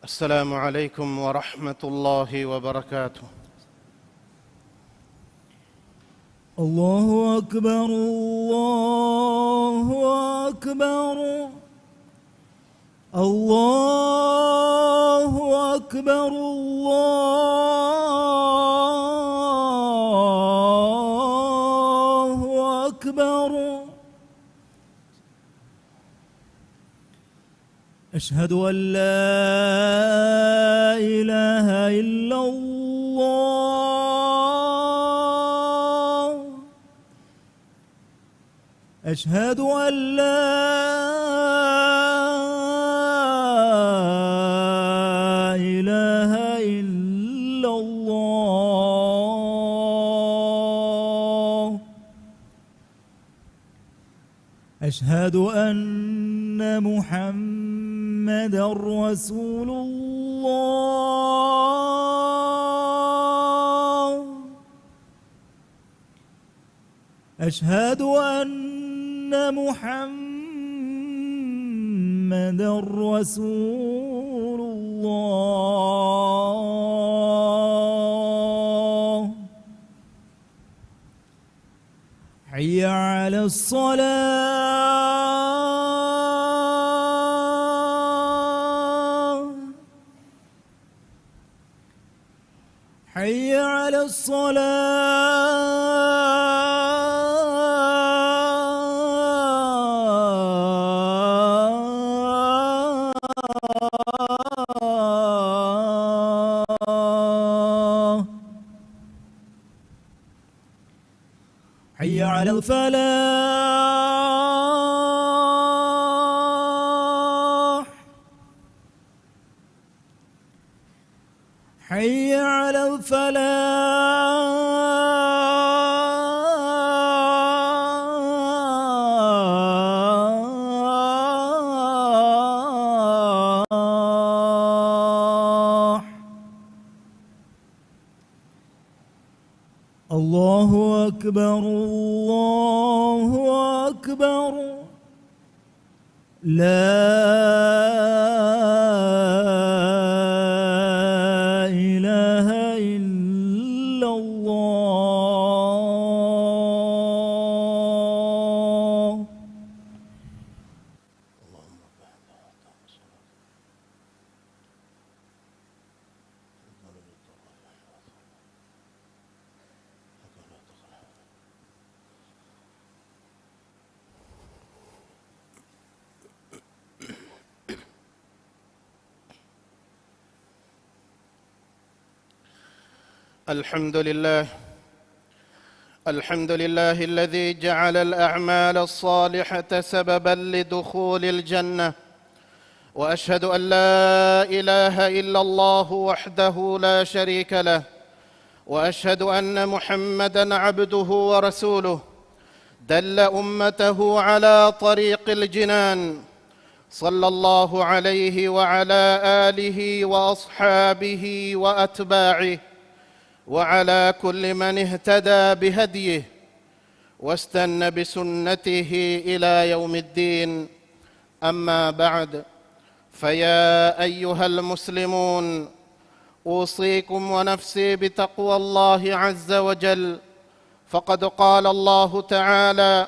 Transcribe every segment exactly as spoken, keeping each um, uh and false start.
السلام عليكم ورحمة الله وبركاته. الله أكبر، الله أكبر، الله أكبر، الله أكبر. أشهد أن لا إله إلا الله. أشهد أن لا إله إلا الله. أشهد أن محمدا رسول الله. أشهد أن محمدا رسول الله. حي على الصلاة. حي على الصلاة. حي على الفلاح. حي على الفلاح. الله أكبر، الله أكبر. لا إله إلا الله. الحمد لله. الحمد لله الذي جعل الأعمال الصالحة سببا لدخول الجنة. وأشهد أن لا إله إلا الله وحده لا شريك له. وأشهد أن محمدا عبده ورسوله. دل أمته على طريق الجنان. صلى الله عليه وعلى آله وأصحابه وأتباعه وعلى كل من اهتدى بهديه واستن بسنته إلى يوم الدين. أما بعد، فيا أيها المسلمون، أوصيكم ونفسي بتقوى الله عز وجل، فقد قال الله تعالى: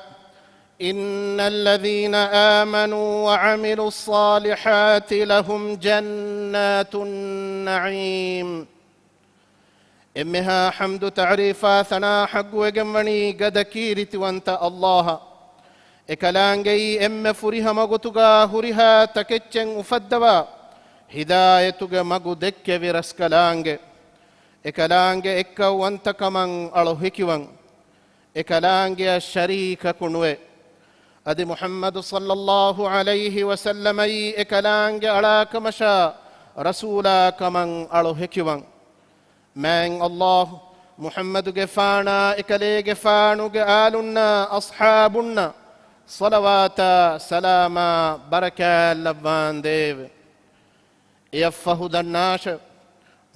إن الذين آمنوا وعملوا الصالحات لهم جنات النعيم. އެންމެހާ ޙަމްދު ތަޢުރީފާ ސަނާ ޙައްޤުވެގެންވަނީ ގަދަ ކީރިތިވަންތަ ﷲ އަށް. އެކަލާނގެއީ އެންމެ ފުރިހަމަ ގޮތުގާ ހުރިހާ ތަކެއްޗެއް އުފައްދަވާ، ހިދާޔަތުގެ މަގު ދެއްކެވި ރަސްކަލާނގެ. އެކަލާނގެ އެއްކައުވަންތަކަމަށް އަޅު ހެކިވަން. އެކަލާނގެއަށް ޝަރީކަކު ނުވެ. އަދި މުޙައްމަދު ޞައްލައްލާހު ޢަލައިހި ވަސައްލަމައީ އެކަލާނގެ އަޅާކަމަށާ ރަސޫލާކަމަށް އަޅު ހެކިވަން. މާތް ﷲ މުޙައްމަދުގެފާނާ އެކަލޭގެފާނުގެ އާލުންނާ އަޞްޙާބުންނަށް ޞަލަވާތާ ސަލާމާ ބަރަކާތް ލައްވާނދޭވެ. އެއަށްފަހު ދަންނާށެ،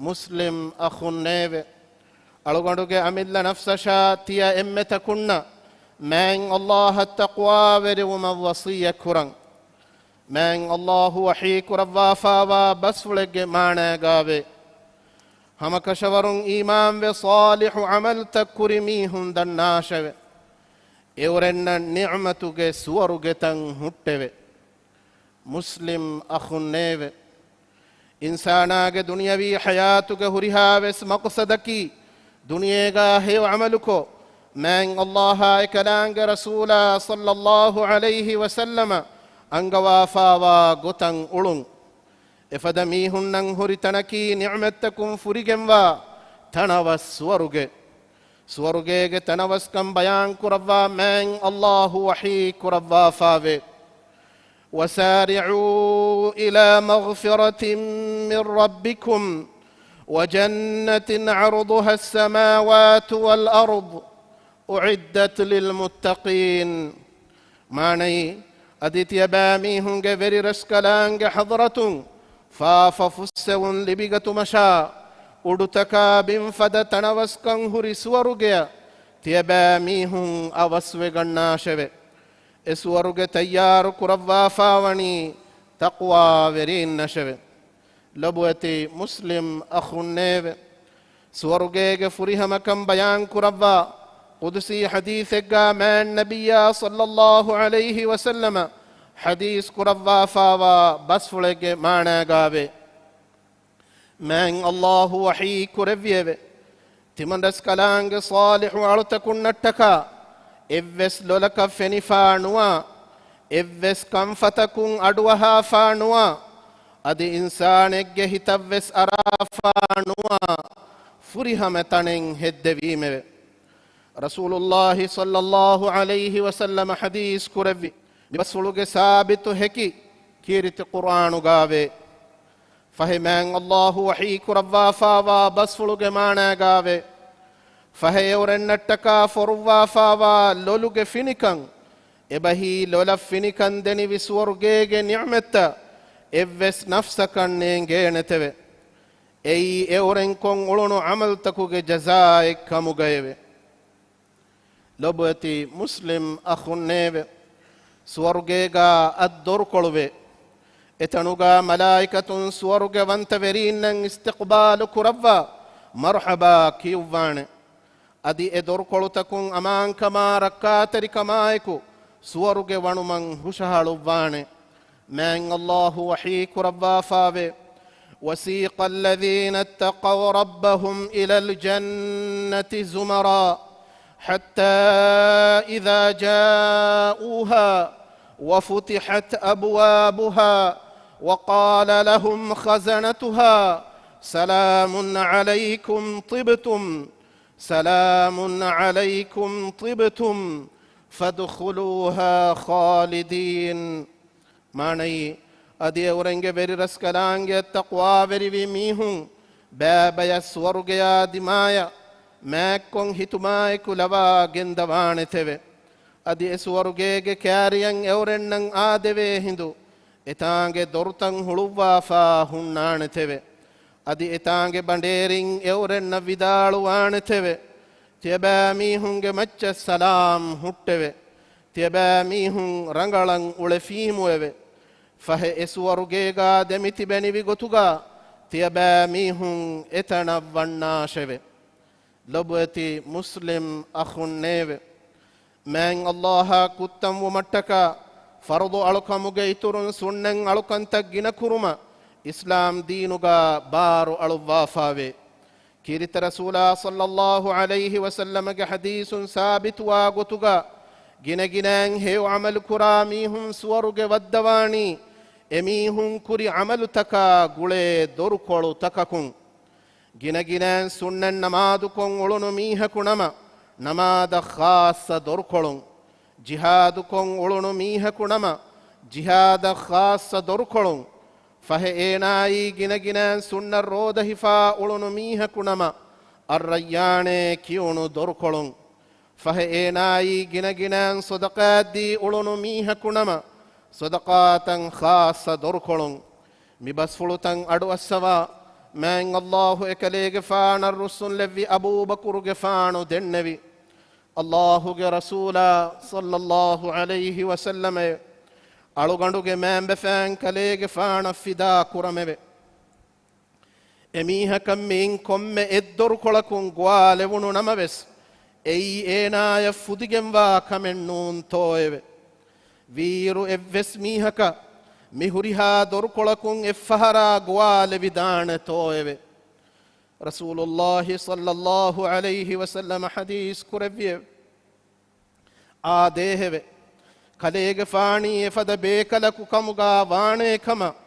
މުސްލިމް އަޚުންނޭވެ! އަޅުގަނޑުގެ އަމިއްލަ ނަފްސަށާ ތިޔަ އެންމެތަކުންނަށް މާތް ﷲ އަށް ތަޤްވާވެރިވުމަށް ވަޞިއްޔަތް ކުރަން. މާތް ﷲ ވަޙީ ކުރައްވާފާވާ ބަސްފުޅެއްގެ މާނައިގާވޭ. ހަމަކަށަވަރުން އީމާންވެ ޞާލިޙު ޢަމަލުތައް ކުރި މީހުން ދަންނާށެވެ. އެއުރެންނަށް ނިޢުމަތުގެ ސުވަރުގެތަން ހުއްޓެވެ. މުސްލިމް އަޚުންނޭވެ! އިންސާނާގެ ދުނިޔަވީ ޙަޔާތުގެ ހުރިހާވެސް މަޤްޞަދަކީ، ދުނިޔޭގާ ހެޔޮ ޢަމަލުކޮށް، މާތް ﷲ އާއި އެކަލާނގެ ރަސޫލާ ޞައްލައްލާހު ޢަލައިހި ވަސައްލަމަ އަންގަވާފާވާ ގޮތަށް އުޅުން. އެފަދަ މީހުންނަށް ހުރި ތަނަކީ ނިޢުމަތްތަކުން ފުރިގެންވާ ތަނަވަސް ސުވަރުގެ. ސުވަރުގޭގެ ތަނަވަސްކަން ބަޔާން ކުރައްވާ މާތް ﷲ ވަޙީ ކުރައްވާފާވޭ. وسارعوا إلى مغفرة من ربكم وجنة عرضها السماوات والأرض أعدت للمتقين. މާނައީ، އަދި ތިޔަބައިމީހުންގެ ވެރިރަސްކަލާނގެ ޙަޟްރަތުން ފާފަ ފުއްސެވުން ލިބިގަތުމަށާ، އުޑުތަކާ ބިން ފަދަ ތަނަވަސްކަން ހުރި ސުވަރުގެއަށް ތިޔަބައިމީހުން އަވަސްވެގަންނާށެވެ. އެ ސުވަރުގެ ތައްޔާރު ކުރައްވާފާވަނީ ތަޤްވާވެރީންނަށެވެ. ލޮބުވެތި މުސްލިމް އަޚުންނޭވެ! ސުވަރުގޭގެ ފުރިހަމަކަން ބަޔާން ކުރައްވާ ޤުދުސީ ޙަދީޘެއްގާ މާތް ނަބިއްޔާ ޞައްލައްލާހު ޢަލައިހި ވަސައްލަމަ ޙަދީޘް ކުރައްވާފާވާ ބަސްފުޅެއްގެ މާނައިގާވޭ. މާތް ﷲ ވަޙީ ކުރެއްވިއެވެ. ތިމަންރަސްކަލާނގެ ޞާލިޙު އަޅުތަކުންނަށްޓަކާ އެއްވެސް ލޮލަކަށް ފެނިފާ ނުވާ، އެއްވެސް ކަންފަތަކުން އަޑުއަހާފާ ނުވާ، އަދި އިންސާނެއްގެ ހިތަށްވެސް އަރާފާ ނުވާ ފުރިހަމަ ތަނެއް ހެއްދެވީމެވެ. ރަސޫލުﷲ ޞައްލައްލާހު ޢަލައިހި ވަސައްލަމަ ޙަދީޘް ކުރެއްވި މި ބަސްފުޅުގެ ސާބިތު ހެކި ކީރިތި ޤުރްއާނުގާވޭ. ފަހެ މާތް ﷲ ވަޙީ ކުރައްވާފާވާ ބަސްފުޅުގެ މާނައިގާވޭ. ފަހެ އެއުރެންނަށްޓަކާ ފޮރުއްވާފާވާ ލޮލުގެ ފިނިކަން، އެބަހީ ލޮލަށް ފިނިކަން ދެނިވި ސުވަރުގޭގެ ނިޢުމަތްތައް އެއްވެސް ނަފްސަކަށް ނޭނގޭނެތެވެ. އެއީ އެއުރެންކޮށް އުޅުނު ޢަމަލުތަކުގެ ޖަޒާއެއް ކަމުގައެވެ. ލޮބުވެތި މުސްލިމް އަޚުންނޭވެ! ސުވަރުގޭގާ އަށް ދޮރުކޮޅުވޭ. އެތަނުގާ މަލާއިކަތުން ސުވަރުގެ ވަންތަވެރީންނަށް އިސްތިޤްބާލު ކުރައްވާ، މަރްޙަބާ ކިޔުއްވާނެ. އަދި އެ ދޮރުކޮޅުތަކުން އަމާންކަމާ ރައްކާތެރިކަމާއެކު ސުވަރުގެ ވަނުމަށް ހުށަހަޅުއްވާނެ. މާތް ﷲ ވަޙީ ކުރައްވާފާވޭ. وسيق الذين اتقوا ربهم إلى الجنة زمرا حتى إذا جاءوها وفتحت أبوابها وقال لهم خزنتها سلام عليكم طبتم سلام عليكم طبتم فادخلوها خالدين. މާނައީ، އަދި އެއުރެންގެ ވެރިރަސްކަލާނގެއަށް ތަޤްވާވެރިވި މީހުން ބައިބަޔަށް ސުވަރުގެޔާ ދިމާޔަށް މާތްކޮށް ހިތުމާއެކު ލަވާ ގެންދަވާނެތެވެ. އަދި އެ ސުވަރުގޭގެ ކާރިޔަށް އެއުރެންނަށް އާދެވޭ ހިނދު، އެތާނގެ ދޮރުތައް ހުޅުއްވާފާ ހުންނާނެތެވެ. އަދި އެތާނގެ ބަނޑޭރިން އެއުރެންނަށް ވިދާޅުވާނެތެވެ. ތިޔަބައިމީހުންގެ މައްޗަށް ސަލާމް ހުއްޓެވެ. ތިޔަބައިމީހުން ރަނގަޅަށް އުޅެފީމުއެވެ. ފަހެ އެ ސުވަރުގޭގާ ދެމިތިބެނިވި ގޮތުގާ ތިޔަބައިމީހުން އެތަނަށް ވަންނާށެވެ. ލޮބުވެތި މުސްލިމް އަޚުންނޭވެ! މާތް ﷲ އާ ކުއްތަންވުމަށްޓަކާ ފަރުޟު އަޅުކަމުގެ އިތުރުން ސުންނަތް އަޅުކަންތައް ގިނަކުރުމަށް އިސްލާމް ދީނުގާ ބާރު އަޅުއްވާފާވޭ. ކީރިތި ރަސޫލާ ޞައްލައްލާހު ޢަލައިހި ވަސައްލަމަގެ ޙަދީޘުން ސާބިތުވާ ގޮތުގަ، ގިނަގިނައިން ހެޔޮ ޢަމަލު ކުރާ މީހުން ސުވަރުގެ ވައްދަވާނީ އެމީހުން ކުރި ޢަމަލުތަކާ ގުޅޭ ދޮރުކޮޅު ތަކަކުން. ގިނަގިނައިން ސުންނަތް ނަމާދުކޮށް އުޅުނު މީހަކު ނަމަ، ނަމާދަށް ޚާއްޞަ ދޮރުކޮޅުން. ޖިހާދުކޮށް އުޅުނު މީހަކު ނަމަ، ޖިހާދަށް ޚާއްޞަ ދޮރުކޮޅުން. ފަހެ އޭނާއީ ގިނަގިނައިން ސުންނަތް ރޯދަ ހިފާ އުޅުނު މީހަކު ނަމަ، އައްރައްޔާނޭ ކިޔުނު ދޮރުކޮޅުން. ފަހެ އޭނާއީ ގިނަގިނައިން ޞަދަޤާތްދީ އުޅުނު މީހަކު ނަމަ، ޞަދަޤާތަށް ޚާއްޞަ ދޮރުކޮޅުން. މި ބަސްފުޅުތައް އަޑުއައްސަވާ، މާތް ﷲ އެކަލޭގެފާނަށް ރުއްސުންލެއްވި އަބޫބަކުރުގެފާނު ދެންނެވި، ﷲގެ ރަސޫލާ ޞައްލައްލާހު ޢަލައިހި ވަސައްލަމައޭ، އަޅުގަނޑުގެ މައިންބަފައިން ކަލޭގެފާނަށް ފިދާ ކުރަމެވެ. އެމީހަކަށް މިއިން ކޮންމެ އެއްދޮރުކޮޅަކުން ގޮވާލެވުނު ނަމަވެސް، އެއީ އޭނާޔަށް ފުދިގެންވާ ކަމެއް ނޫންތޯއެވެ؟ ވީއިރު އެއްވެސް މީހަކަށް މި ހުރިހާ ދޮރުކޮޅަކުން އެއްފަހަރާ ގޮވާލެވިދާނެތޯއެވެ؟ ރަސޫލުﷲ ޞައްލަﷲ ޢަލައިހި ވަސައްލަމަ ޙަދީޘް ކުރެއްވިއެވެ. އާދޭހެވެ! ކަލޭގެފާނީ އެފަދަ ބޭކަލަކު ކަމުގާ ވާނޭ ކަމަށް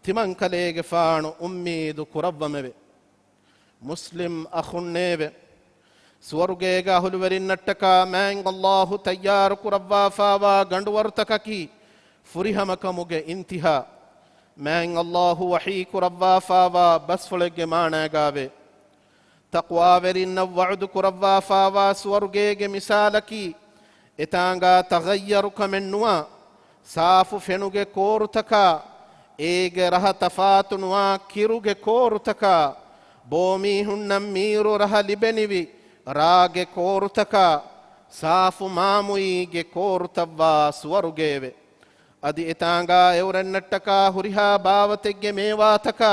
ތިމަން ކަލޭގެފާނު އުއްމީދު ކުރައްވަމެވެ. މުސްލިމް އަޚުންނޭވެ! ސުވަރުގޭގެ އަހުލުވެރިންނަށްޓަކާ މާތް ﷲ ތައްޔާރު ކުރައްވާފާވާ ގަނޑުވަރުތަކަކީ ފުރިހަމަކަމުގެ އިންތިހާ. މާތް ﷲ ވަޙީ ކުރައްވާފާވާ ބަސްފުޅެއްގެ މާނާގާވޭ. ތަޤްވާވެރިންނަށް ވަޢުދު ކުރައްވާފާވާ ސުވަރުގޭގެ މިސާލަކީ، އެތާނގާ ތަޣައްޔަރުކަމެއް ނުވާ، ސާފު ފެނުގެ ކޯރުތަކާ، އޭގެ ރަހަ ތަފާތު ނުވާ ކިރުގެ ކޯރުތަކާ، ބޯމީހުންނަށް މީރު ރަހަ ލިބެނިވި ރާގެ ކޯރުތަކާ، ސާފު މާމުއީގެ ކޯރުތައްވާ ސުވަރުގެއެވެ. އަދި އެތާނގާ އެއުރެންނަށްޓަކާ ހުރިހާ ބާވަތެއްގެ މޭވާތަކާ،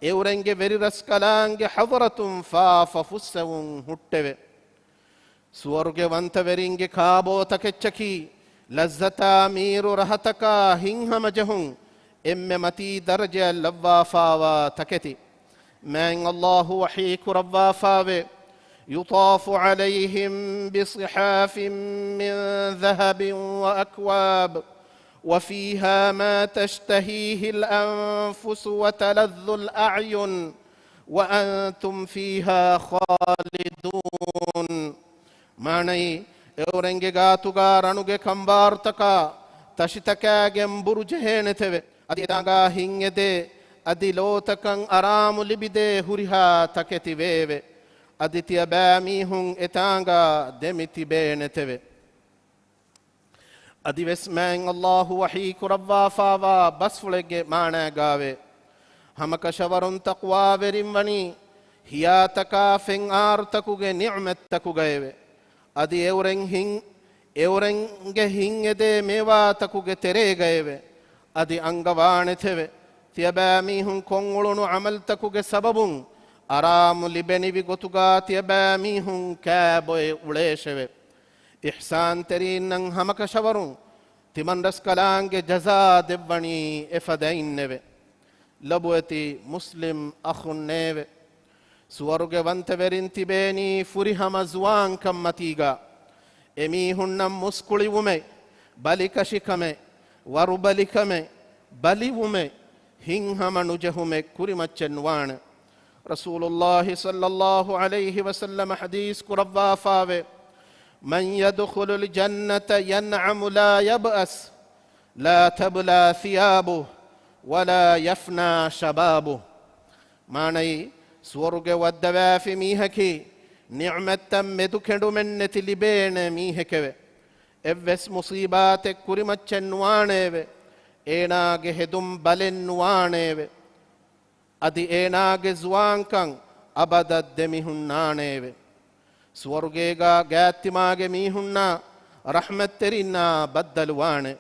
އެއުރެންގެ ވެރިރަސްކަލާނގެ ޙަޟްރަތުން ފާފަ ފުއްސެވުން ހުއްޓެވެ. ސުވަރުގެ ވަންތަވެރިންގެ ކާބޯތަކެއްޗަކީ، ލައްޒަތާ މީރު ރަހަތަކާ ހިތްހަމަޖެހުން އެންމެ މަތީ ދަރަޖައަށް ލައްވާފާވާ ތަކެތި. މާތް ﷲ ވަޙީ ކުރައްވާފާވޭ، يطاف عليهم بصحاف من ذهب وأكواب وفيها ما تشتهيه الأنفس وتلذ الأعين وأنتم فيها خالدون. މާނައީ، އެއުރެންގެ ގާތުގާ ރަނުގެ ކަނބާރުތަކާ، ތަށިތަކާގެން ބުރު ޖެހޭނެތެވެ. އަދި އެތާނގާ ހިތްއެދޭ، އަދި ލޯތަކަށް އަރާމު ލިބިދޭ ހުރިހާ ތަކެތި ވެއެވެ. އަދި ތިޔަބައިމީހުން އެތާނގާ ދެމި ތިބޭނެތެވެ. އަދިވެސް މާތް ﷲ ވަޙީ ކުރައްވާފާވާ ބަސްފުޅެއްގެ މާނާގާވޭ، ހަމަކަށަވަރުން ތަޤްވާވެރިން ވަނީ ހިޔާތަކާ ފެންއާރުތަކުގެ ނިޢުމަތްތަކުގައެވެ. އަދި އެއުރެން ހިތް، އެއުރެންގެ ހިތްއެދޭ މޭވާތަކުގެ ތެރޭގައެވެ. އަދި އަންގަވާނެތެވެ. ތިޔަބައިމީހުން ކޮށްއުޅުނު ޢަމަލުތަކުގެ ސަބަބުން އަރާމު ލިބެނިވި ގޮތުގާ ތިޔަބައިމީހުން ކާބޮއެ އުޅޭށެވެ. އިޙްސާންތެރީންނަށް ހަމަކަށަވަރުން ތިމަންރަސްކަލާނގެ ޖަޒާ ދެއްވަނީ އެފަދައިންނެވެ. ލޮބުވެތި މުސްލިމް އަޚުންނޭވެ! ސުވަރުގެ ވަންތަވެރިން ތިބޭނީ ފުރިހަމަ ޒުވާންކަން މަތީގާ. އެމީހުންނަށް މުސްކުޅިވުމެއް، ބަލިކަށިކަމެއް، ވަރުބަލިކަމެއް، ބަލިވުމެއް، ހިތްހަމަ ނުޖެހުމެއް ކުރިމައްޗެއް ނުވާނެ. ރަސޫލުﷲ ޞައްލަﷲ ޢަލައިހި ވަސައްލަމަ ޙަދީޘް ކުރައްވާފާވޭ، من يدخل الجنة ينعم لا يبأس، لا تبلى ثيابه، ولا يفنى شبابه. މާނައީ، ސުވަރުގެ ވައްދަވާފި މީހަކީ، ނިޢުމަތްތައް މެދުކެނޑުމެއްނެތި ލިބޭނެ މީހެކެވެ. އެއްވެސް މުޞީބާތެއް ކުރިމައްޗެއް ނުވާނެއެވެ. އޭނާގެ ހެދުން ބަލެއް ނުވާނެއެވެ. އަދި އޭނާގެ ޒުވާންކަން އަބަދަށް ދެމިހުންނާނެއެވެ. ސުވަރުގޭގާ ގާތްތިމާގެ މީހުންނާ ރަޙްމަތްތެރިންނާ ބައްދަލުވާނެ.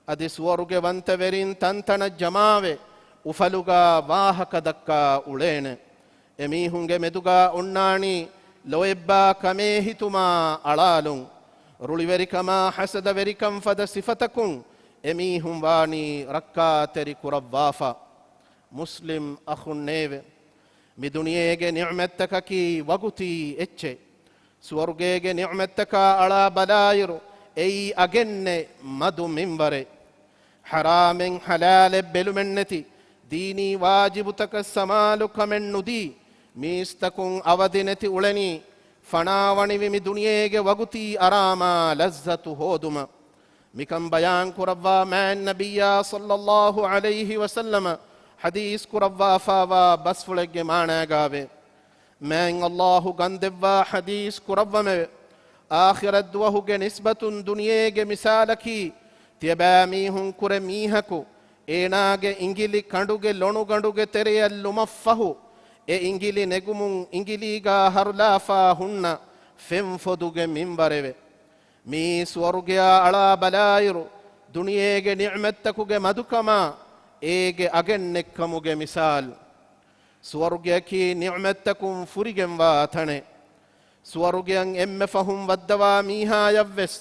އަދި ސުވަރުގެ ވަންތަވެރިން ތަންތަނަށް ޖަމާވެ، އުފަލުގާ ވާހަކަ ދައްކާ އުޅޭނެ. އެމީހުންގެ މެދުގާ އޮންނާނީ ލޯތްބާ ކަމޭ ހިތުމާ އަޅާލުން. ރުޅިވެރިކަމާ ހަސަދަވެރިކަން ފަދަ ސިފަތަކުން އެމީހުން ވާނީ ރައްކާތެރި ކުރައްވާފަ. މުސްލިމް އަޚުންނޭވެ! މި ދުނިޔޭގެ ނިޢުމަތްތަކަކީ ވަގުތީ އެއްޗެއް. ސުވަރުގޭގެ ނިޢުމަތްތަކާ އަޅާ ބަލާއިރު، އެއީ އަގެއްނެތް މަދު މިންވަރެއް. ޙަރާމެއް ޙަލާލެއް ބެލުމެއްނެތި، ދީނީ ވާޖިބުތަކަށް ސަމާލުކަމެއް ނުދީ، މީސްތަކުން އަވަދިނެތި އުޅެނީ، ފަނާވަނިވި މި ދުނިޔޭގެ ވަގުތީ އަރާމާ ލައްޒަތު ހޯދުމަށް. މިކަން ބަޔާން ކުރައްވާ މާތް ނަބިއްޔާ ޞައްލައްލާހު ޢަލައިހި ވަސައްލަމަ ޙަދީޘް ކުރައްވާފާވާ ބަސްފުޅެއްގެ މާނާގާވޭ. މާތް ﷲ ގަންދެއްވާ ޙަދީޘް ކުރައްވަމެވެ. އާޚިރަތްދުވަހުގެ ނިސްބަތުން ދުނިޔޭގެ މިސާލަކީ، ތިޔަބައިމީހުން ކުރެ މީހަކު އޭނާގެ އިނގިލި ކަނޑުގެ ލޮނުގަނޑުގެ ތެރެޔަށް ލުމަށްފަހު، އެ އިނގިލި ނެގުމުން އިނގިލީގާ ހަރުލާފާ ހުންނަ ފެންފޮދުގެ މިންވަރެވެ. މިއީ ސުވަރުގެޔާ އަޅާ ބަލާއިރު، ދުނިޔޭގެ ނިޢުމަތްތަކުގެ މަދުކަމާ އޭގެ އަގެއްނެއްކަމުގެ މިސާލު. ސުވަރުގެއަކީ ނިޢުމަތްތަކުން ފުރިގެންވާ ތަނެއް. ސުވަރުގެއަށް އެންމެ ފަހުން ވައްދަވާ މީހާޔަށްވެސް،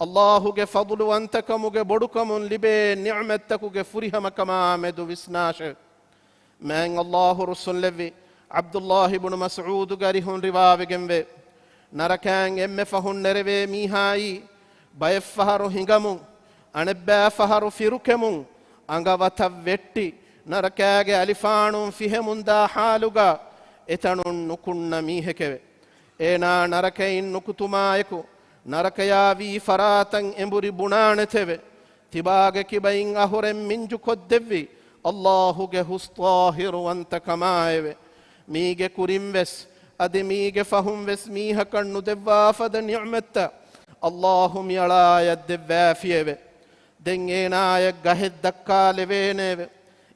އައްލާހުގެ ފަޟުލުވަންތަކަމުގެ ބޮޑުކަމުން ލިބޭ ނިޢުމަތްތަކުގެ ފުރިހަމަކަމާމެދު ވިސްނާށެވެ. މާތް އައްލާހު ރުއްސުންލެއްވި ޢަބްދުއްލާހި ބުނު މަސްޢޫދުގެ އަރިހުން ރިވާވެގެންވޭ، ނަރަކައިން އެންމެ ފަހުން ނެރެވޭ މީހާއީ، ބައެއްފަހަރު ހިނގަމުން، އަނެއްބައިފަހަރު ފިރުކެމުން، އަނގަ ވަތަށް ވެއްޓި، ނަރަކައިގެ އަލިފާނުން ފިހެމުންދާ ޙާލުގަ އެތަނުން ނުކުންނަ މީހެކެވެ. އޭނާ ނަރަކައިން ނުކުތުމާއެކު، ނަރަކަޔާ ވީ ފަރާތަށް އެނބުރި ބުނާނެތެވެ. ތިބާގެ ކިބައިން އަހުރެން މިންޖު ކޮށްދެއްވި އައްލާހުގެ ހުސް ޠާހިރުވަންތަކަމާއެވެ. މީގެ ކުރިންވެސް، އަދި މީގެ ފަހުންވެސް މީހަކަށް ނުދެއްވާ ފަދަ ނިޢުމަތްތައް އައްލާހު މިއަޅާޔަށް ދެއްވާފިއެވެ. ދެން އޭނާޔަށް ގަހެއް ދައްކާލެވޭނެއެވެ.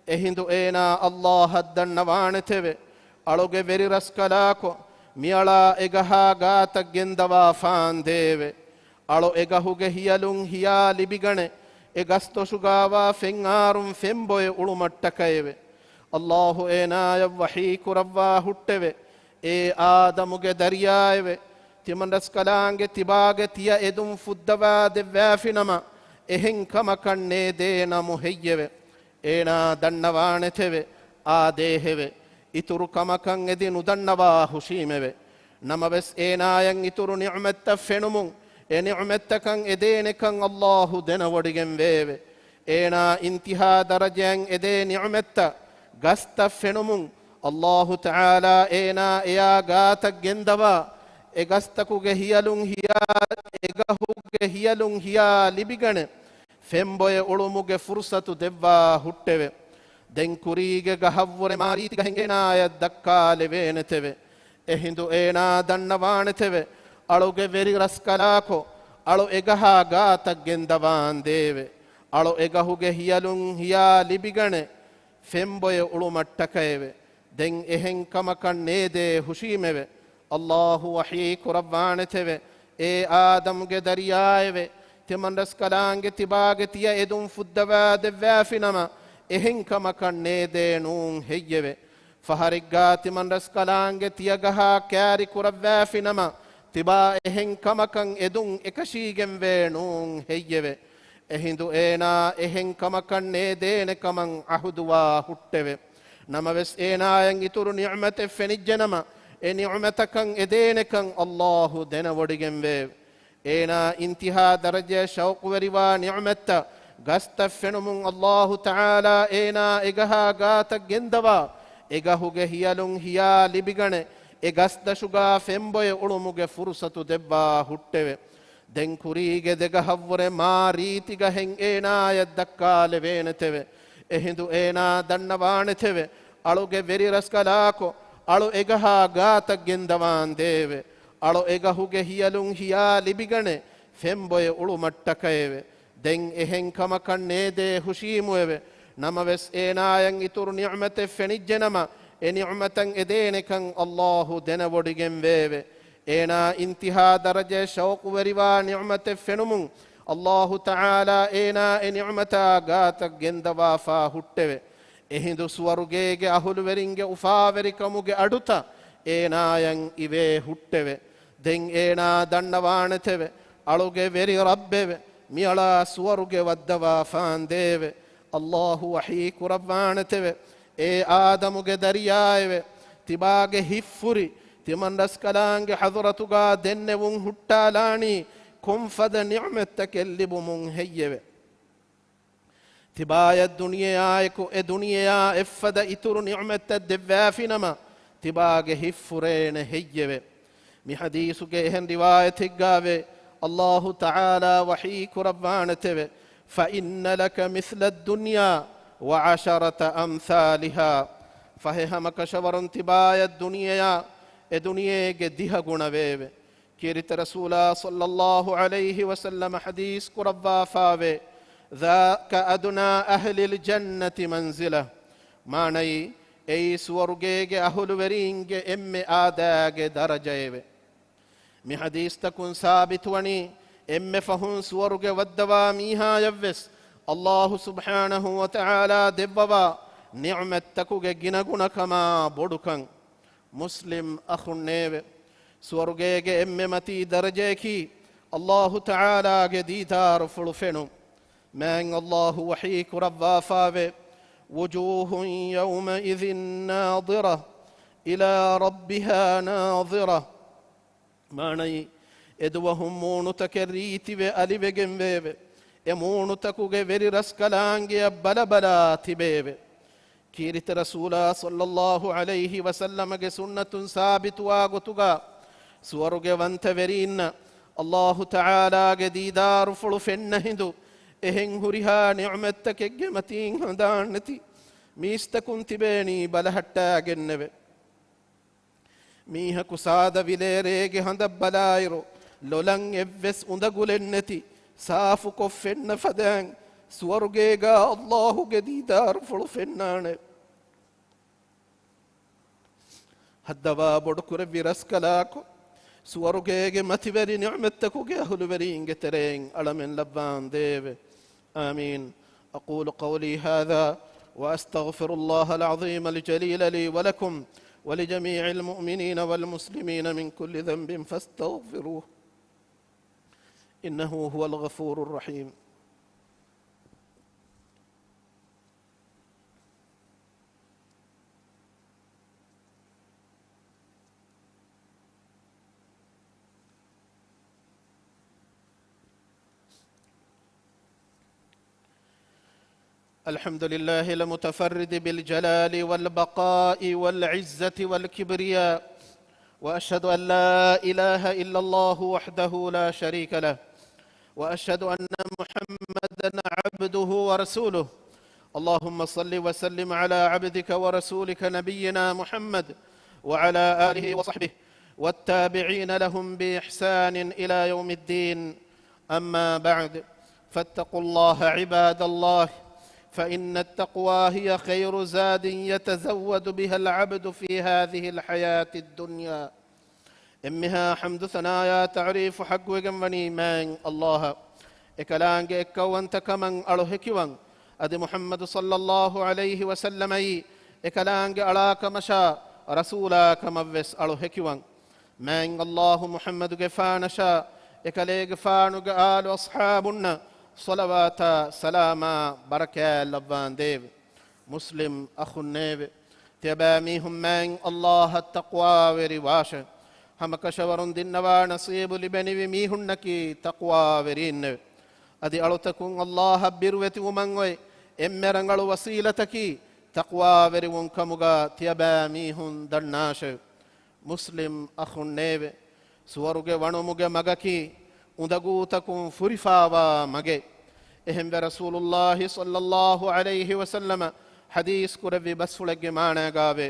އެހިނދު އޭނާ އައްލާހަށް ދަންނަވާނެތެވެ. އަޅުގެ ވެރި ރަސްކަލާކޮ، މިއަޅާ އެގަހާ ގާތަށް ގެންދަވާފާނދޭވެ. އަޅު އެގަހުގެ ހިޔަލުން ހިޔާ ލިބިގަނެ، އެ ގަސްދޮށުގާވާ ފެންއާރުން ފެންބޮއެ އުޅުމަށްޓަކައެވެ. އައްލާހު އޭނާޔަށް ވަޙީ ކުރައްވާ ހުއްޓެވެ. އޭ އާދަމުގެ ދަރިޔާއެވެ. ތިމަންރަސްކަލާނގެ ތިބާގެ ތިޔަ އެދުން ފުއްދަވާ ދެއްވާފިނަމަ، އެހެން ކަމަކަށް ނޭދޭ ނަމު ހެއްޔެވެ؟ އޭނާ ދަންނަވާނެތެވެ. އާދޭހެވެ. އިތުރު ކަމަކަށް އެދި ނުދަންނަވާ ހުށީމެވެ. ނަމަވެސް އޭނާޔަށް އިތުރު ނިޢުމަތްތައް ފެނުމުން، އެ ނިޢުމަތްތަކަށް އެދޭނެކަން އައްލާހު ދެނަވޮޑިގެންވެއެވެ. އޭނާ އިންތިހާ ދަރަޖައަށް އެދޭ ނިޢުމަތްތައް، ގަސްތައް ފެނުމުން، އައްލާހު ތަޢާލާ އޭނާ އެޔާ ގާތަށް ގެންދަވާ، އެ ގަސްތަކުގެ ހިޔަލުން ހިޔާ، އެ ގަހުގެ ހިޔަލުން ހިޔާ ލިބިގަނެ، ފެންބޮއެ އުޅުމުގެ ފުރުސަތު ދެއްވާ ހުއްޓެވެ. ދެން ކުރީގެ ގަހަށްވުރެ މާ ރީތި ގަހެއް އޭނާޔަށް ދައްކާލެވޭނެތެވެ. އެހިނދު އޭނާ ދަންނަވާނެތެވެ. އަޅުގެ ވެރި ރަސްކަލާކޮ، އަޅު އެގަހާ ގާތަށް ގެންދަވާނދޭވެ. އަޅު އެގަހުގެ ހިޔަލުން ހިޔާ ލިބިގަނެ، ފެންބޮއެ އުޅުމަށްޓަކައެވެ. ދެން އެހެން ކަމަކަށް ނޭދޭ ހުށީމެވެ. އައްލާހު ވަޙީ ކުރައްވާނެތެވެ. އޭ އާދަމުގެ ދަރިޔާއެވެ. ތިމަންރަސްކަލާނގެ ތިބާގެ ތިޔަ އެދުން ފުއްދަވާ ދެއްވާފިނަމަ، އެހެން ކަމަކަށް ނޭދޭ ނޫން ހެއްޔެވެ؟ ފަހަރެއްގާ ތިމަންރަސްކަލާނގެ ތިޔަގަހާ ކާރި ކުރައްވާފިނަމަ، ތިބާ އެހެން ކަމަކަށް އެދުން އެކަށީގެންވޭ ނޫން ހެއްޔެވެ؟ އެހިނދު އޭނާ އެހެން ކަމަކަށް ނޭދޭނެ ކަމަށް އަހުދުވާ ހުއްޓެވެ. ނަމަވެސް އޭނާޔަށް އިތުރު ނިޢުމަތެއް ފެނިއްޖެނަމަ، އެ ނިޢުމަތަކަށް އެދޭނެކަން އައްލާހު ދެނަވޮޑިގެންވެއެވެ. އޭނާ އިންތިހާ ދަރަޖަޔަށް ޝައުޤުވެރިވާ ނިޢުމަތްތައް، ގަސްތައް ފެނުމުން އައްލާހު ތަޢާލާ އޭނާ އެގަހާ ގާތަށް ގެންދަވާ، އެގަހުގެ ހިޔަލުން ހިޔާ ލިބިގަނެ، އެ ގަސްދަށުގާ ފެންބޮއެ އުޅުމުގެ ފުރުސަތު ދެއްވާ ހުއްޓެވެ. ދެން ކުރީގެ ދެގަހަށްވުރެ މާ ރީތި ގަހެއް އޭނާޔަށް ދައްކާލެވޭނެތެވެ. އެހިނދު އޭނާ ދަންނަވާނެތެވެ. އަޅުގެ ވެރި ރަސްކަލާކޮ، އަޅު އެގަހާ ގާތަށް ގެންދަވާނދޭވެ. އަޅު އެގަހުގެ ހިޔަލުން ހިޔާ ލިބިގަނެ، ފެންބޮއެ އުޅުމަށްޓަކައެވެ. ދެން އެހެން ކަމަކަށް ނޭދޭ ހުށީމުއެވެ. ނަމަވެސް އޭނާޔަށް އިތުރު ނިޢުމަތެއް ފެނިއްޖެނަމަ، އެ ނިޢުމަތަށް އެދޭނެކަން އައްލާހު ދެނަވޮޑިގެންވެއެވެ. އޭނާ އިންތިހާ ދަރަޖަޔަށް ޝައުޤުވެރިވާ ނިޢުމަތެއް ފެނުމުން، އައްލާހު ތަޢާލާ އޭނާ އެ ނިޢުމަތާ ގާތަށް ގެންދަވާފާ ހުއްޓެވެ. އެހިނދު ސުވަރުގޭގެ އަހުލުވެރިންގެ އުފާވެރިކަމުގެ އަޑުތައް އޭނާޔަށް އިވޭ ހުއްޓެވެ. ދެން އޭނާ ދަންނަވާނެތެވެ. އަޅުގެ ވެރި ރައްބެވެ. މިއަޅާ ސުވަރުގެ ވައްދަވާފާނދޭވެ. އައްލާހު ވަޙީ ކުރައްވާނެތެވެ. އޭ އާދަމުގެ ދަރިޔާއެވެ. ތިބާގެ ހިތްފުރި، ތިމަންރަސްކަލާނގެ ޙަޟްރަތުގާ ދެންނެވުން ހުއްޓާލާނީ ކޮންފަދަ ނިޢުމަތްތަކެއް ލިބުމުން ހެއްޔެވެ؟ ތިބާޔަށް ދުނިޔެއާއެކު އެ ދުނިޔެއާ އެއްފަދަ އިތުރު ނިޢުމަތްތައް ދެއްވާފިނަމަ، ތިބާގެ ހިތްފުރޭނެ ހެއްޔެވެ؟ މި ޙަދީޘުގެ އެހެން ރިވާޔަތެއްގާވޭ، އައްލާހު ތަޢާލާ ވަޙީ ކުރައްވާނެތެވެ. فإن لك مثل الدنيا وعشرة أمثالها. ފަހެ ހަމަކަށަވަރުން ތިބާޔަށް ދުނިޔެޔާ އެ ދުނިޔޭގެ ދިހަ ގުނަވެއެވެ. ކީރިތި ރަސޫލާ ޞައްލައްލާހު ޢަލައިހި ވަސައްލަމަ ޙަދީޘް ކުރައްވާފާވޭ، ذاك أدنى أهل الجنة منزلة. މާނައީ، އެއީ ސުވަރުގޭގެ އަހުލުވެރީންގެ އެންމެ އާދައިގެ ދަރަޖައެވެ. މި ޙަދީޘްތަކުން ސާބިތުވަނީ، އެންމެ ފަހުން ސުވަރުގެ ވައްދަވާ މީހާޔަށްވެސް އައްލާހު ސުބްޙާނަހު ވަތަޢާލާ ދެއްވަވާ ނިޢުމަތްތަކުގެ ގިނަގުނަކަމާ ބޮޑުކަން. މުސްލިމް އަޚުންނޭވެ! ސުވަރުގޭގެ އެންމެ މަތީ ދަރަޖަޔަކީ އައްލާހު ތަޢާލާގެ ދީދާރުފުޅު ފެނުން. މާތް އައްލާހު ވަޙީ ކުރައްވާފާވޭ، وجوه يومئذ ناضرة إلى ربها ناظرة. މާނައީ، އެދުވަހު މޫނުތަކެއް ރީތިވެ އަލިވެގެންވެއެވެ. އެ މޫނުތަކުގެ ވެރި ރަސްކަލާނގެއަށް ބަލަބަލާ ތިބެއެވެ. ކީރިތި ރަސޫލާ ޞައްލައްލާހު ޢަލައިހި ވަސައްލަމަގެ ސުންނަތުން ސާބިތުވާ ގޮތުގަ، ސުވަރުގެވަންތަވެރީންނަށް އައްލާހު ތަޢާލާގެ ދީދާރުފުޅު ފެންނަ ހިނދު، އެހެން ހުރިހާ ނިޢުމަތްތަކެއްގެ މަތީން ހަނދާންނެތި މީސްތަކުން ތިބޭނީ ބަލަހައްޓާގެންނެވެ. މީހަކު ސާދަ ވިލޭރޭގެ ހަނދަށް ބަލާއިރު، ލޮލަށް އެއްވެސް އުނދަގުލެއް ނެތި، ސާފުކޮށް ފެންނަ ފަދައިން، ސުވަރުގޭގާ އައްލާހުގެ ދީދާރުފުޅު ފެންނާނެ. ހައްދަވާ ބޮޑުކުރެއްވި ރަސްކަލާކޮ، ސުވަރުގޭގެ މަތިވެރި ނިޢުމަތްތަކުގެ އަހުލުވެރީންގެ ތެރެއިން އަޅަމެން ލައްވާންދޭވެ. آمين. أقول قولي هذا وأستغفر الله العظيم الجليل لي ولكم ولجميع المؤمنين والمسلمين من كل ذنب فاستغفروه إنه هو الغفور الرحيم. الحمد لله المتفرد بالجلال والبقاء والعزة والكبرياء، وأشهد أن لا إله إلا الله وحده لا شريك له، وأشهد أن محمدا عبده ورسوله. اللهم صل وسلم على عبدك ورسولك نبينا محمد وعلى آله وصحبه والتابعين لهم بإحسان إلى يوم الدين. أما بعد، فاتقوا الله عباد الله، فإن التقوى هي خير زاد يتزود بها العبد في هذه الحياة الدنيا. އެންމެހާ ޙަމްދު ސަނާޔާ ތަޢުރީފު ޙައްޤުވެގެންވަނީ މާތް އައްލާހަށް. އެކަލާނގެ އެއްކައުވަންތަކަމަށް އަޅު ހެކިވަން. އަދި މުޙައްމަދު ޞައްލައްލާހު ޢަލައިހި ވަސައްލަމައީ އެކަލާނގެ އަޅާކަމަށާ ރަސޫލާކަމަށްވެސް އަޅު ހެކިވަން. މާތް އައްލާހު މުޙައްމަދުގެފާނަށާ އެކަލޭގެފާނުގެ އާލު އަޞްޙާބުންނަށް ޞަލަވާތާ ސަލާމާ ބަރަކާތް ލައްވާނދޭވެ. މުސްލިމް އަޚުންނޭވެ! ތިޔަބައިމީހުން މާތް އައްލާހަށް ތަޤްވާވެރިވާށެ. ހަމަކަށަވަރުން ދިންނަވާ ނަޞީބު ލިބެނިވި މީހުންނަކީ ތަޤްވާވެރީންނެވެ. އަދި އަޅުތަކުން އައްލާހަށް ބިރުވެތިވުމަށް އޮތް އެންމެ ރަނގަޅު ވަސީލަތަކީ ތަޤްވާވެރިވުން ކަމުގަ ތިޔަބައިމީހުން ދަންނާށެވެ. މުސްލިމް އަޚުންނޭވެ! ސުވަރުގެ ވަނުމުގެ މަގަކީ އުނދަގޫތަކުން ފުރިފާވާ މަގެއް. އެހެންވެ، ރަސޫލުއްލާހި ޞައްލައްލާހު ޢަލައިހި ވަސައްލަމަ ޙަދީޘް ކުރެއްވި ބަސްފުޅެއްގެ މާނައިގާވޭ،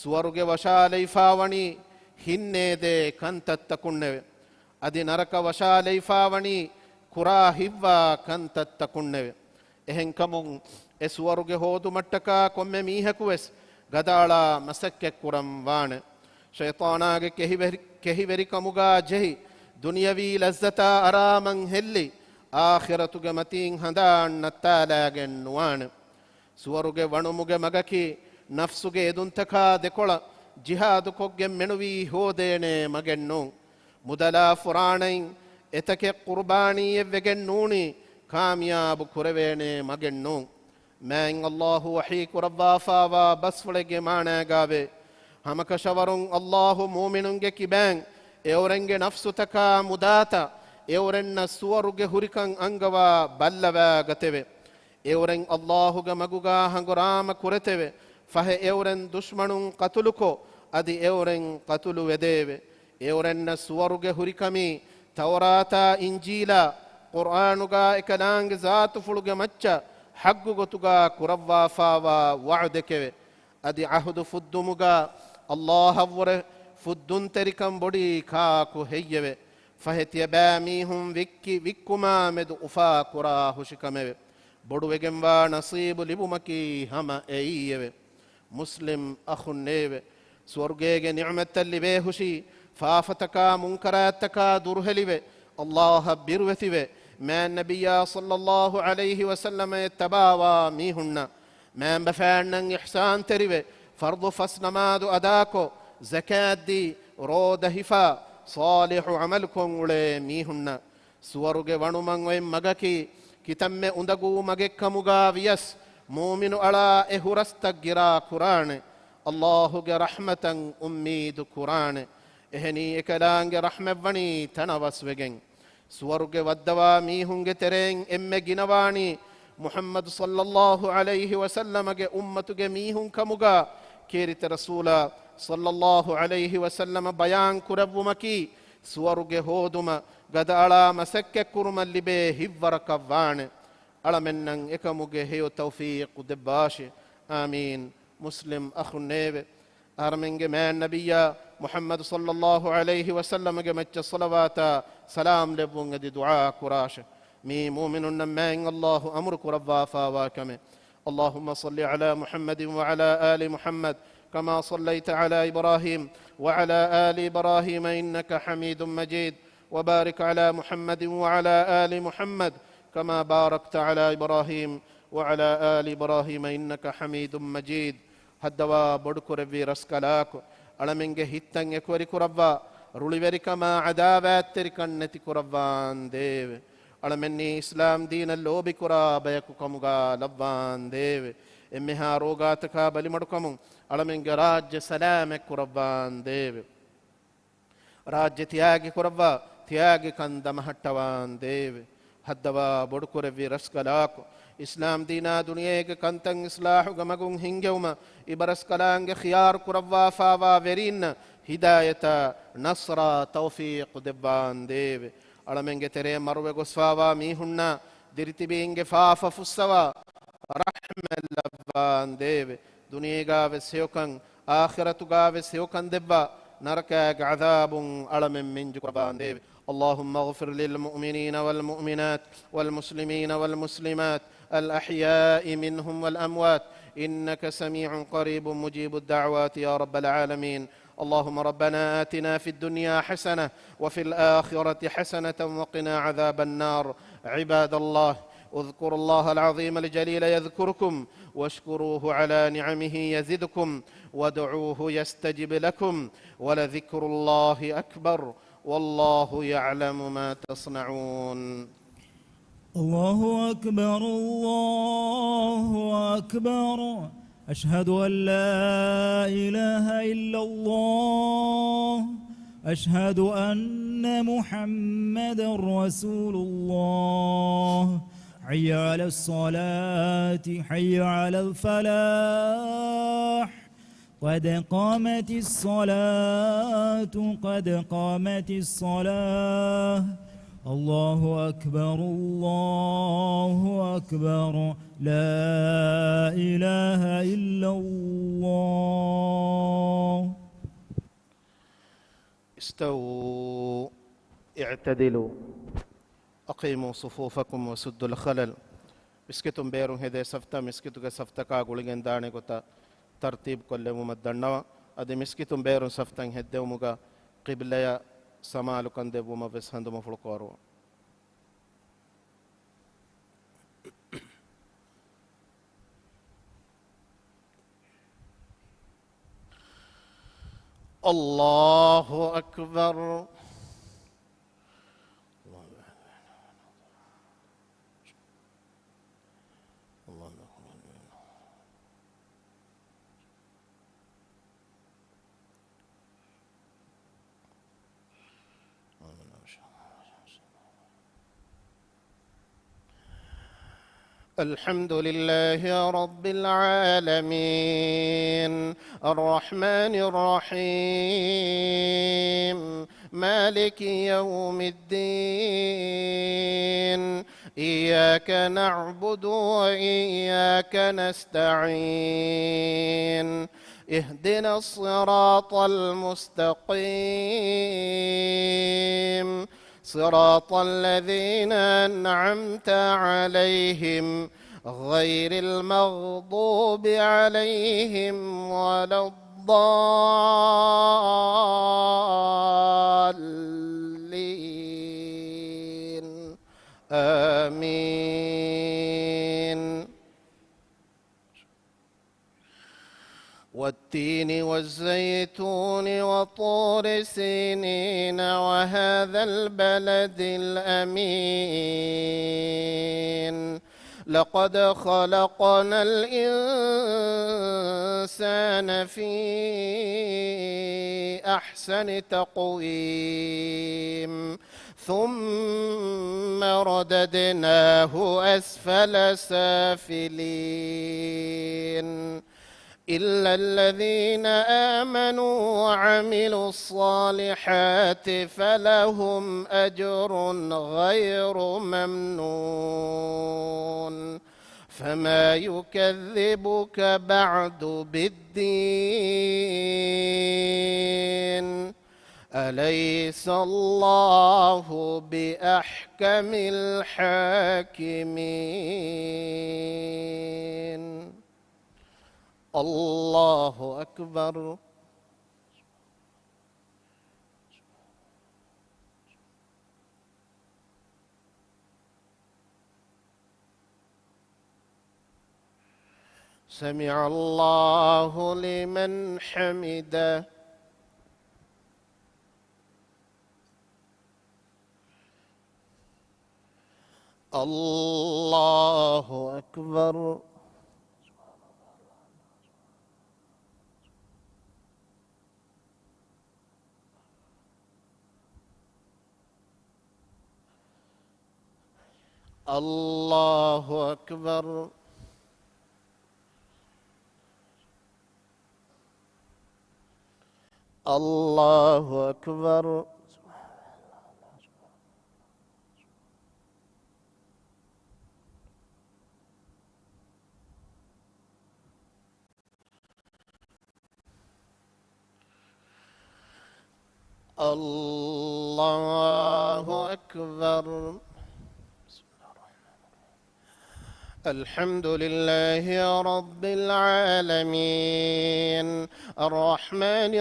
ސުވަރުގެ ވަށާލައިފާވަނީ ހިތްނޭދޭ ކަންތައްތަކުންނެވެ. އަދި ނަރަކަ ވަށާލައިފާވަނީ ކުރާ ހިތްވާ ކަންތައްތަކުންނެވެ. އެހެންކަމުން، އެ ސުވަރުގެ ހޯދުމަށްޓަކާ ކޮންމެ މީހަކުވެސް ގަދައަޅާ މަސައްކަތްކުރަން ވާނެ. ޝައިޠާނާގެ ކެހިވެރި-، ކެހިވެރިކަމުގާ ޖެހި، ދުނިޔަވީ ލައްޒަތާ އަރާމަން ހެއްލި، އާޚިރަތުގެ މަތީން ހަނދާން ނައްތާލާގެން ނުވާނެ. ސުވަރުގެ ވަނުމުގެ މަގަކީ ނަފްސުގެ އެދުންތަކާ ދެކޮޅަށް ޖިހާދުކޮށްގެން މެނުވީ ހޯދޭނޭ މަގެއް ނޫން. މުދަލާ ފުރާނައިން އެތަކެއް ޤުރުބާނީއެއް ވެގެން ނޫނީ ކާމިޔާބު ކުރެވޭނޭ މަގެއް ނޫން. މާތް އައްލާހު ވަޙީ ކުރައްވާފާވާ ބަސްފުޅެއްގެ މާނައިގާވޭ، ހަމަކަށަވަރުން އައްލާހު މުއުމިނުންގެ ކިބައިން އެއުރެންގެ ނަފްސުތަކާ މުދާތައް އެއުރެންނަށް ސުވަރުގެ ހުރިކަން އަންގަވާ ބައްލަވާގަތެވެ. އެއުރެން އައްލާހުގެ މަގުގާ ހަނގުރާމަ ކުރެތެވެ. ފަހެ އެއުރެން ދުޝްމަނުން ޤަތުލުކޮށް، އަދި އެއުރެން ޤަތުލު ވެދެއެވެ. އެއުރެންނަށް ސުވަރުގެ ހުރިކަމީ ތައުރާތާ އިންޖީލާ ޤުރްއާނުގާ އެކަލާނގެ ޒާތުފުޅުގެ މައްޗަށް ޙައްޤު ގޮތުގާ ކުރައްވާފާވާ ވަޢުދެކެވެ. އަދި ޢަހުދު ފުއްދުމުގާ އައްލާހަށްވުރެ ފުއްދުންތެރިކަން ބޮޑީ ކާކު ހެއްޔެވެ؟ ފަހެ ތިޔަބައިމީހުން ވިއްކި ވިއްކުމާ މެދު އުފާ ކުރާ ހުށިކަމެވެ. ބޮޑުވެގެންވާ ނަޞީބު ލިބުމަކީ ހަމަ އެއީއެވެ. މުސްލިމް އަޚުންނޭވެ! ސުވަރުގޭގެ ނިޢުމަތްތައް ލިބޭހުށީ، ފާފަތަކާ މުންކަރާތްތަކާ ދުރުހެލިވެ، އައްލާހަށް ބިރުވެތިވެ، މާތް ނަބިއްޔާ ޞައްލައްލާހު ޢަލައިހި ވަސައްލަމަށް އެއް ތަބާވާ މީހުންނަށް، މާތް ބަފައިންނަށް އިޙްސާންތެރިވެ، ފަރްޟު ފަސް ނަމާދު އަދާކޮށް، ޒަކާތްދީ، ރޯދަ ހިފާ، ޞާލިޙު ޢަމަލުކޮށް އުޅޭ މީހުންނަށް، ސުވަރުގެ ވަނުމަށް އޮތް މަގަކީ، ކިތަންމެ އުނދަގޫ މަގެއްކަމުގާ ވިޔަސް، މުއުމިނު އަޅާ އެ ހުރަސްތައް ގިރާ ކުރާނެ، ﷲ ގެ ރަޙްމަތަށް އުއްމީދު ކުރާނެ. އެހެނީ އެކަލާނގެ ރަޙްމަތްވަނީ ތަނަވަސްވެގެން. ސުވަރުގެ ވައްދަވާ މީހުންގެ ތެރެއިން އެންމެ ގިނަވާނީ މުޙައްމަދު ޞައްލައްލާހު ޢަލައިހި ވަސައްލަމަގެ އުއްމަތުގެ މީހުން ކަމުގާ، ކީރިތި ރަސޫލާ ޞައްލައްލާހު ޢަލައިހި ވަސައްލަމަ ބަޔާން ކުރެއްވުމަކީ، ސުވަރުގެ ހޯދުމަށް ގަދައަޅާ މަސައްކަތްކުރުމަށް ލިބޭ ހިތްވަރަކަށް ވާނެ. އަޅަމެންނަށް އެކަމުގެ ހެޔޮ ތައުފީޤު ދެއްވާށި. އާމީން. މުސްލިމް އަޚުންނޭވެ! އަހަރެމެންގެ މާތް ނަބިއްޔާ މުޙައްމަދު ޞައްލައްލާހު ޢަލައިހި ވަސައްލަމަގެ މައްޗަށް ޞަލަވާތާ ސަލާމް ލެއްވުން އެދި ދުޢާ ކުރާށެ. މީ މުއުމިނުންނަށް މާތް ﷲ އަމުރު ކުރައްވާފާވާ ކަމެއް. اللهم صل على محمد وعلى آل محمد كما صليت على إبراهيم وعلى آل إبراهيم إنك حميد مجيد. وبارك على محمد وعلى آل محمد كما باركت على إبراهيم وعلى آل إبراهيم إنك حميد مجيد. ހައްދަވާ ބޮޑުކުރެއްވި ރަސްކަލާކޮ، އަޅަމެންގެ ހިތްތައް އެކުވެރިކުރައްވާ، ރުޅިވެރިކަމާ ޢަދާވާތްތެރިކަން ނެތިކުރައްވާނދޭވެ! އަޅަމެންނީ އިސްލާމް ދީނަށް ލޯބިކުރާ ބަޔަކު ކަމުގާ ލައްވާނދޭވެ! އެންމެހާ ރޯގާތަކާ ބަލިމަޑުކަމުން އަޅަމެންގެ ރާއްޖެ ސަލާމަތްކުރައްވާނދޭވެ! ރާއްޖެ ތިޔާގި ކުރައްވާ، ތިޔާގި ކަން ދަމަހައްޓަވާނދޭވެ! ހައްދަވާ ބޮޑުކުރެއްވި ރަސްކަލާކޮ، އިސްލާމް ދީނާ ދުނިޔޭގެ ކަންތައް އިޞްލާޙުގެ މަގުން ހިންގެވުމަށް އިބަރަސްކަލާނގެ ޚިޔާރު ކުރައްވާފާވާ ވެރީންނަށް ހިދާޔަތާ، ނަޞްރާ، ތައުފީޤު ދެއްވާނދޭވެ! އަޅަމެންގެ ތެރޭ މަރުވެ ގޮސްފާވާ މީހުންނާ ދިރިތިބީންގެ ފާފަ ފުއްސަވާ، ރަޙްމަތް ލައްވާނދޭވެ! ދުނިޔޭގާވެސް ހެޔޮކަން، އާޚިރަތުގާވެސް ހެޔޮކަން ދެއްވާ، ނަރަކާގެ ޢަޛާބުން އަޅަމެން މިންޖުކުރައްވާނދޭވެ! اللهم اغفر للمؤمنين والمؤمنات والمسلمين والمسلمات الأحياء منهم والأموات إنك سميع قريب مجيب الدعوات يا رب العالمين. اللهم ربنا آتنا في الدنيا حسنة وفي الآخرة حسنة وقنا عذاب النار. عباد الله، اذكروا الله العظيم الجليل يذكركم واشكروه على نعمه يزدكم وادعوه يستجب لكم ولذكر الله أكبر والله يعلم ما تصنعون. الله أكبر، الله أكبر. أشهد أن لا إله إلا الله. أشهد أن محمدا رسول الله. حي على الصلاة، حي على الفلاح. قد قامت الصلاة، قد قامت الصلاة. الله أكبر، الله أكبر. لا إله إلا الله. استووا، اعتدلوا، أقيموا صفوفكم وسدوا الخلل. މިސްކިތުން ބޭރުން ހެދޭ ސަފްތައް މިސްކިތުގެ ސަފްތަކާ ގުޅިގެން ދާނެ ގޮތަށް ތަރްތީބު ކޮށްލެވުމަށް ދަންނަވަން. އަދި މިސްކިތުން ބޭރުން ސަފްތައް ހެއްދެވުމުގަ ޤިބްލަޔަށް ސަމާލުކަން ދެއްވުމަށް ވެސް ހަނދުމަފުޅު ކޯރުވަން. الله أكبر. الحمد لله رب العالمين، الرحمن الرحيم، مالك يوم الدين، إياك نعبد وإياك نستعين، اهدنا الصراط المستقيم، صراط الذين أنعمت عليهم غير المغضوب عليهم ولا الضالين. آمين. والتين والزيتون وطور سينين وهذا البلد الأمين. لقد خلقنا الإنسان في أحسن تقويم. ثم رددناه أسفل سافلين. إلا الذين آمنوا وعملوا الصالحات فلهم أجر غير ممنون. فما يكذبك بعد بالدين. أليس الله بأحكم الحاكمين. الله أكبر. سمع الله لمن حمده. الله أكبر. الله أكبر. الله أكبر. الله أكبر. الحمد لله رب العالمين. الرحمن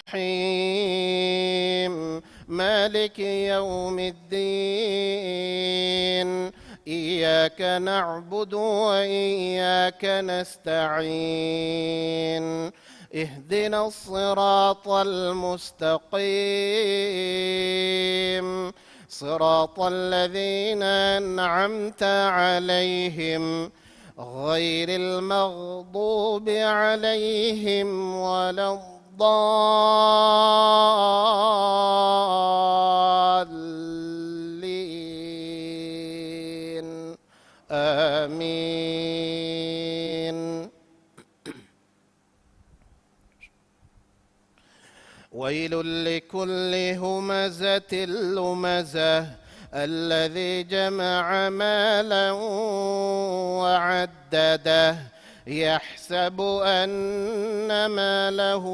الرحيم. مالك يوم الدين. إياك نعبد وإياك نستعين. اهدنا الصراط المستقيم. صراط الذين أنعمت عليهم غير المغضوب عليهم ولا الضالين. آمين. ويل لكل همزة لمزة الذي جمع مالا وعدده يحسب أن ماله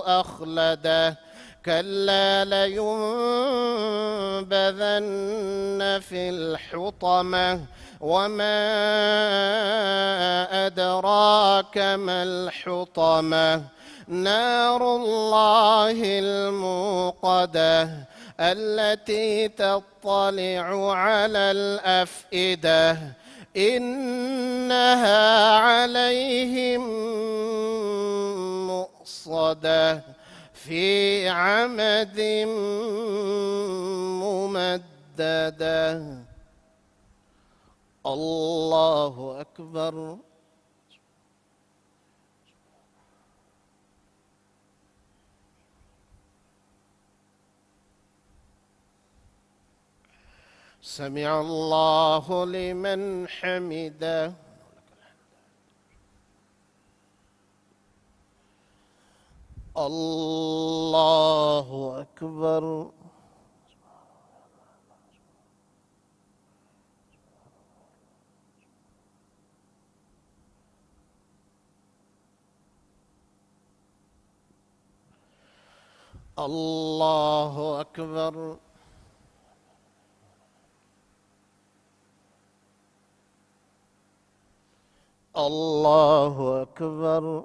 أخلده كلا لينبذن في الحطمة وما أدراك ما الحطمة نار الله الموقدة التي تطلع على الأفئدة إنها عليهم مؤصدة في عمد ممددة. الله أكبر. سمع الله لمن حمده. الله أكبر. الله أكبر. الله أكبر.